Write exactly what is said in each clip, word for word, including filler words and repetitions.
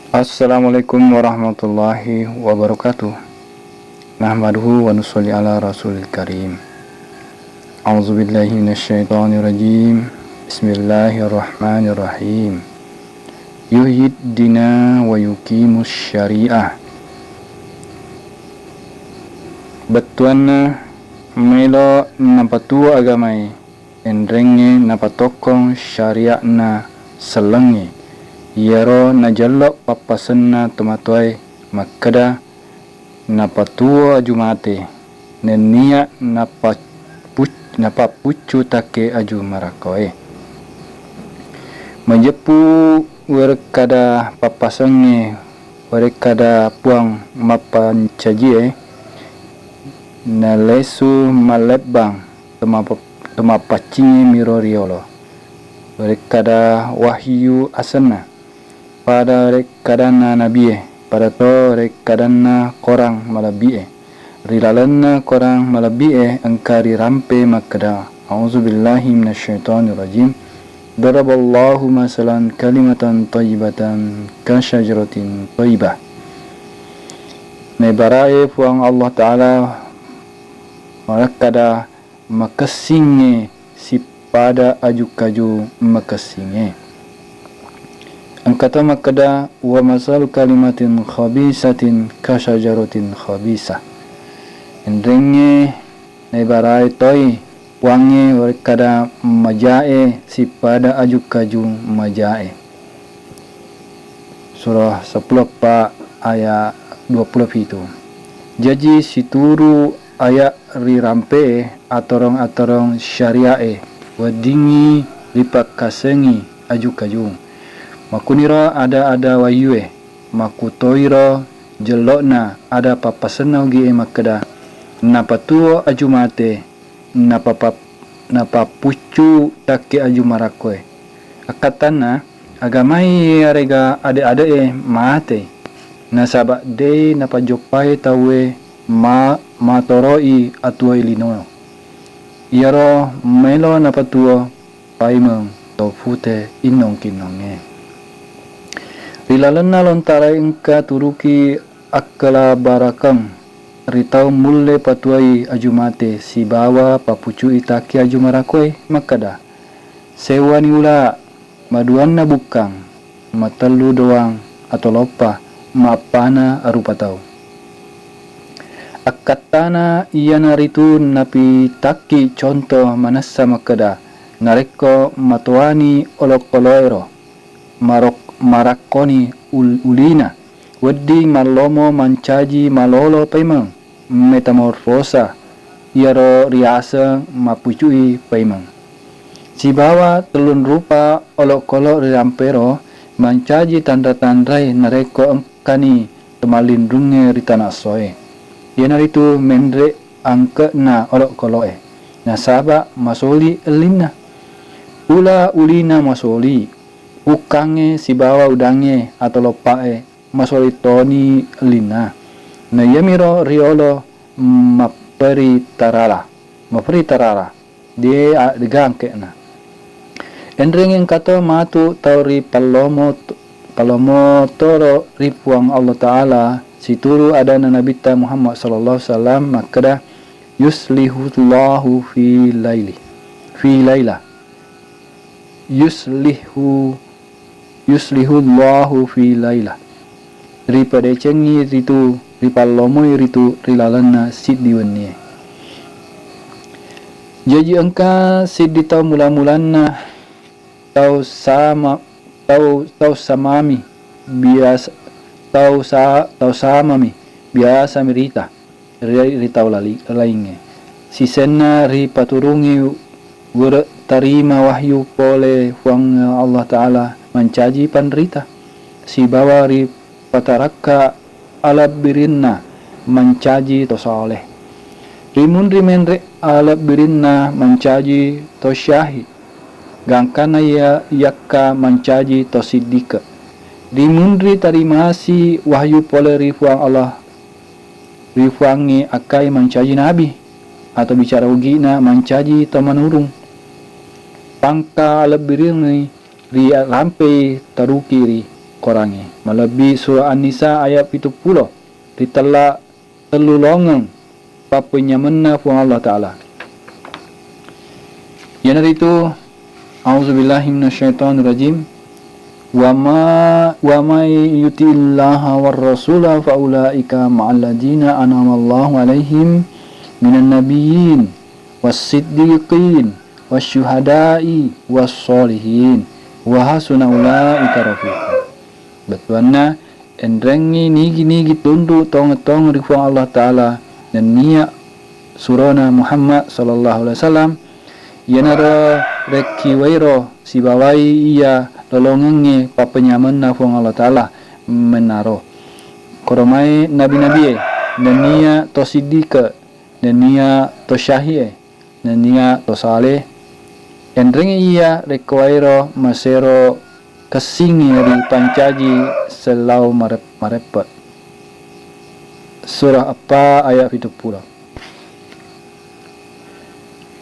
Assalamualaikum warahmatullahi wabarakatuh. Nahmaduhu wa nusalli ala rasulil karim. A'udzubillahi minasyaitonirrajim. Bismillahirrahmanirrahim. Yuhyiddina wa yuqimus syariah. Bettuanna, melo napatuo agamae, enrengnge napatokkong syariatna sellengnge. Iyaro najello pappasenna tomatoae makkeda, napatuo aju mate, nenniya napapuc-, napappuccu takke aju marakkoe. Majeppu werekkada pappasengnge, werekkada Puang mappancajie, nalesu mallebbang temap-, temappaccingnge miro riolo. Werekkada wahyu asenna, pada rekkadanna nabie, pada to rekkadanna korang malebbi'e. Ri lalenna korang malebbi'e engka rirampe makkeda, A'udzubillahi minasyaitonirrajim. Daraballahu masalan kalimatan thayyibatan kasyajaratin thayyibah. Naibarae Puang Allah Ta'ala makkeda, makessingnge sippada aju-kaju makessingnge. Engka to makkeda, wa masalu kalimatin khabisatin kasyajaratin khabisah. Enrengnge naibarae toi Puangnge werekkada majae sippada aju-kaju majae. Surah seppulo eppa ayat dua pulo pitu. Jaji situru ayat rirampe'e, atorong-atorong syaria'e weddingngi ripakkasengngi aju-kaju. Makkuniro ada-ada wayyue, makkutoiro jello'na ada pappasenna ogi'e makkeda, napatuo aju mate, napapa-, napappuccu takke aju marakkoe. Akkattanna, agamai iyarega ade-ade'e matei, nasaba de'i napajoppai tauwe ma-, matoro'i atuwoi lino. Iyaro melo napatuo paimeng to pute innong-kinnongnge. Ri lalenna lontarai engka turuki akkalabarakeng ri tau mulle patuai aju mate sibawa papucui takki aju marakkoe makkeda, sewwani ula, maduanna bukkang, matellu doang atau loppa, maappana rupa tau. Akkattana iyanaritu napitakki conto manessa makkeda, narekko matoani olokoloero, marok-, marakkoni ul-, ulina, wedding mallomo mancaji malolo paimeng, metamorfosa, iyaro riaseng mappucui paimeng. Sibawa tellung rupa olokolo ri rampero mancaji tanra-tanrai narekko engkani temallinrungnge ri tana essoe. Iyanaritu menre angke'na olokolo'e, nasaba masoli ellinna. Ula ulina masoli, ukkangnge sibawa udangnge atau loppa'e masoli toni ellinna. Na iyamiro riolo mapperi tarala, mapperi tarala, de a-, dega angke'na. Enreng engkato matu tau ri pallomo, pallomo toro ri Puang Allah Ta'ala, situru adanna Nabitta Muhammad sallallahu alaihi wasallam makkeda, yuslihullahu fi laili, fi laila. Yuslihu, yuslihullahu fi laila. Ripadecengngi ritu, ripallomoi ritu ri lalenna siddi wennie. Jaji engka siddi tau mula-mulanna tau sama, tau, tau samami biasa, tau sa-, tau samami biasa mirita ri, ri tau lali-, laingnge. Sisenna ripaturungi were tarima wahyu pole Puang Allah Ta'ala mancaji panrita, sibawa ripatarakka alebbirinna mancaji to saleh. Rimunri menre alebbirinna mancaji to syahid, gangkanna iya-, iyakka mancaji to siddike. Rimunri tarimasi wahyu pole ri Puang Allah, ri Puangnge akkai mancaji nabi, atau bicara ugi'na mancaji to manurung. Pangka alebbirinni ri rampei taruki ri Korangnge. Malebbi Surah An-Nisa ayat pitu pulo, ritella tellu longeng pappenyamenna Puang Allah Ta'ala. Iyanaritu, a'udzubillahi minasyaitonirrajim. Wa ma-, wa may yuti'illaha war rasula fa ulaika ma'alladzina an'amallahu 'alaihim minan nabiyyin was siddiqin was syuhada'i was sholihin wa hasuna ulaika rafiqa. Bettuanna, enrengngi nigi-nigi tunru tongeng-tongeng ri Puang Allah Ta'ala nennia surona Muhammad sallallahu alaihi wasallam, iyanaro rekkiwairo sibawai iya lolongengnge pappenyamenna Puang Allah Ta'ala mennaro. Koromae nabi-nabie, nennia to siddike, nennia to syahi'e, nennia to saleh, enrengngi iya rekkowairo masero kessingnge ripancaji sellau marep-, mareppe. Surah eppa ayat pitu pulo.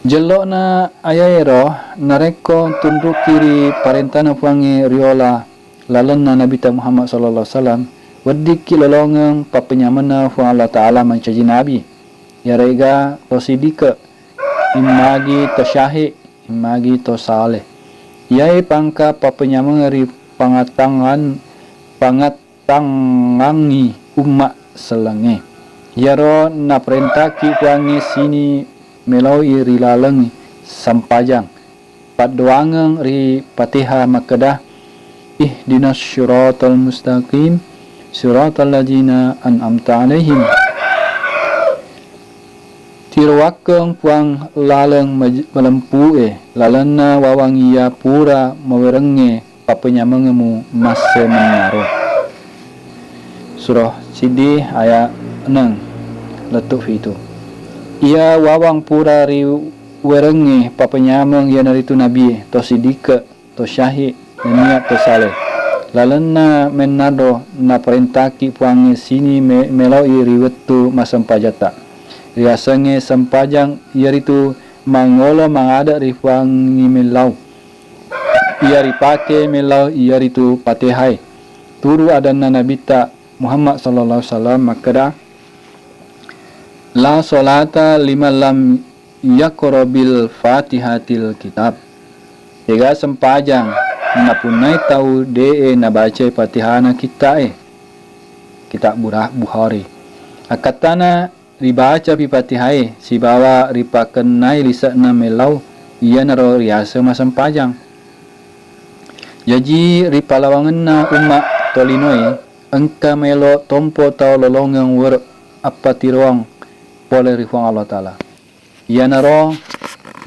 Jello'na ayaero, narekko tunruki ri parentana Puangnge riola lalenna Nabitta Muhammad sallallahu alaihi wasallam, weddikki lolongeng pappenyamenna Puang Allah Ta'ala mancaji nabi, yarega to sidike, immagi to syahi, immagi to saleh. Iyae pangka pappenyameng ri pangattangan-, pangattangangngi umma sellengnge. Iyaro naparentaki Puangnge sini melo'i ri laleng sempajang, paddoangeng ri Pateha makkeda, "Ihdinas syiratal mustaqim, syiratal ladzina an'amta 'alaihim." Tirowakkeng Puang laleng maj-, malempu'e, lalenna wawang iya pura mawerengnge pappenyamengemu masse mennaro. Surah Siddi ayat enneng lettu pitu. Iya wawang pura ri werengnge pappenyameng iyanaritu nabie, to sidike, to syahi, nennia to saleh. Lalenna mennaro naparentaki Puangnge sini me-, melo'i ri wettu massempajatta. Riasengnge sempajang iyaritu mangolo mangade ri Puangnge mellau. Iya ripake mellau iyaritu Patehae. Turu adanna Nabitta Muhammad sallallahu alaihi wasallam makkeda, "La sholata liman lam yaqra bil Fatihatil kitab." Ega sempajang napunnai tau de'e nabacai Fatihana kitta'e. Kitab Burah-, Bukhari. Akkattana ribacapi Fatihae sibawa ripakennai lise'na mellau, iyanaro riaseng massempajang. Jaji, ri palawangenna umma tolinoe, engka maelo tompo tau lolongeng were appatiroang pole ri Puang Allah Ta'ala. Iyanaro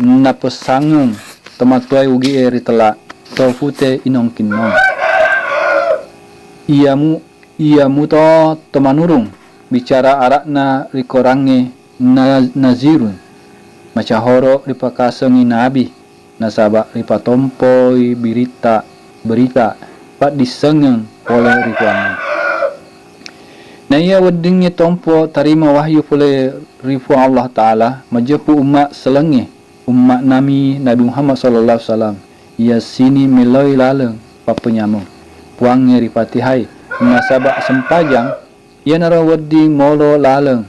napessangeng tomatoae Ugi'e ritella, to pute inongkinnong. Iyamu-, iyamuto tomanurung bicara ara'na ri korangnge na-, nazirun, macahoro ripakasengngi nabi, nasaba ripatompoi biritta, berita paddissengeng pole ri Puangnge. Naiya weddingnge tompo tarima wahyu pole ri Puang Allah Ta'ala, majeppu umma selengnge, umma nami Nabi Muhammad sallallahu alaihi wasallam, iya sini meloi laleng pappenyameng Puangnge ri Fatihai, nasaba sempajang, iyanaro wedding molo laleng,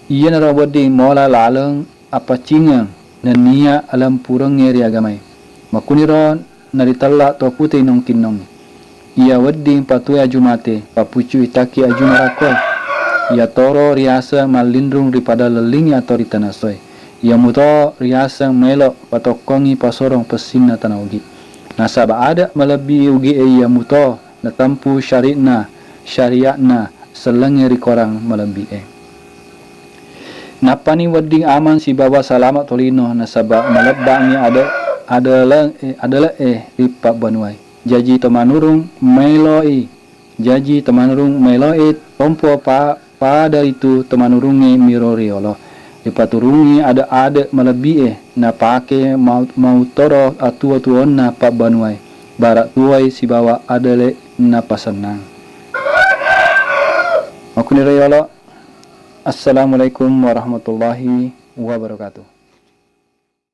iyanaro wedding mola laleng appaccingeng nennia alempurengnge ri agamae. Makkuniro naritella to pute inongkinnongnge. Iya wedding patue aju mate, pappuccui takki aju marakkoe. Iyatoro riaseng mallinrung ri pada lellingnge atau ri tanasoe. Iyamuto riaseng maelo patokkongngi pasorong pessinna tana Ugi. Nasaba ade malebbi Ugi'e iyamuto natempu syari'na, syariatna sellengnge ri korang malebbi'e. Nappani wedding aman sibawa salama tolino, nasaba malebba'ni ade-, adele-, adele'e ri pabbanuae. Jaji tomanurung maeloi, jaji tomanurung maeloi tompo pa-, pada ritu tomanurungnge miro riolo. Ripaturungngi ade-, ade malebbi'e, napake mau-, mautoro atuo-tuonna pabbanuae, bara tuoi sibawa adele napasennang. Makkuniro yolo. Assalamualaikum warahmatullahi wabarakatuh.